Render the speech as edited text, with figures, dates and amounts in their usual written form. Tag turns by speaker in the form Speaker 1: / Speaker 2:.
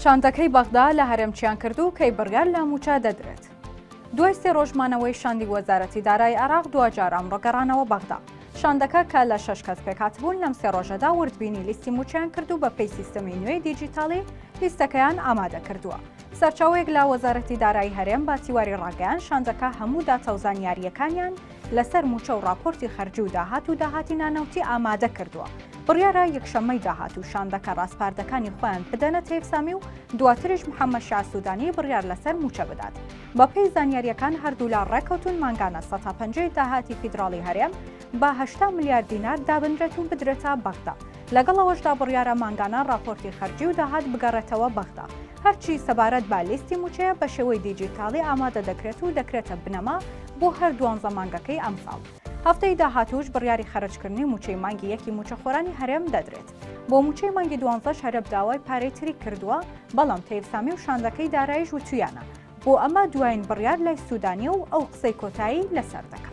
Speaker 1: شاندەکەی بەغدا لە هەرێم چیان کرد و کەی بڕیار لە مووچە دەدرێت؟ دوای سێ ڕۆژ مانەوەی شاندی وەزارەتی دارایی عێراق دواجار ئەمڕۆ گەڕانەوە بەغدا. شاندەکە کە لە شەش کەس پێکهاتبوون لەم سێ ڕۆژەدا وردبینی لیستی مووچەیان کرد و بەپێی سیستەمی نوێی دیجیتاڵی لیستەکەیان ئامادە کردووە. سەرچاوەیەک لە وەزارەتی دارایی هەرێم بە تیواری ڕاگەیاند شاندەکە هەموو داتا و زانیارییەکانیان لەسەر مووچە و ڕاپۆرتی خەرجی و داهات و داهاتی نانەوتی ئامادە کردووە. بڕیارە یەکشەممەی داهاتوو شاندەکە ڕاسپاردەکانی خۆیان بدەنە تەیف سامی و دواتریش محەممەد شیاع سوودانی بڕیار لەسەر مووچە بدات. بەپێی زانیارییەکان هەردوولا ڕێککەوتوون مانگانە سەتا پەنجای داهاتی فیدراڵی هەرێم بە 80 ملیار دینار دابنرێت و بدرێتە بەغدا. لەگەڵ ئەوەشدا بڕیارە مانگانە ڕاپۆرتی خەرجی و داهات بگەڕێتەوە بەغدا. هەرچی سەبارەت بە لیستی مووچەیە بە شێوەی دیجیتاڵی ئامادە دەکرێت و دەکرێتە بنەما بۆ هەر دوانزە مانگەکەی ئەمساڵ. هەفتەی داهاتووش بڕیاری خەرجکردنی مووچەی مانگی یەکی مووچەخۆرانی هەرێم دەدرێت. بۆ مووچەی مانگی دوانزەش هەرێم داوای پارەی تری کردووە، بەڵام تەیف سامی و شاندەکەی داراییش وتوویانە بۆ ئەمە دوایین بڕیار لای سوودانییە و ئەو قسەی کۆتایی لەسەر دەکات.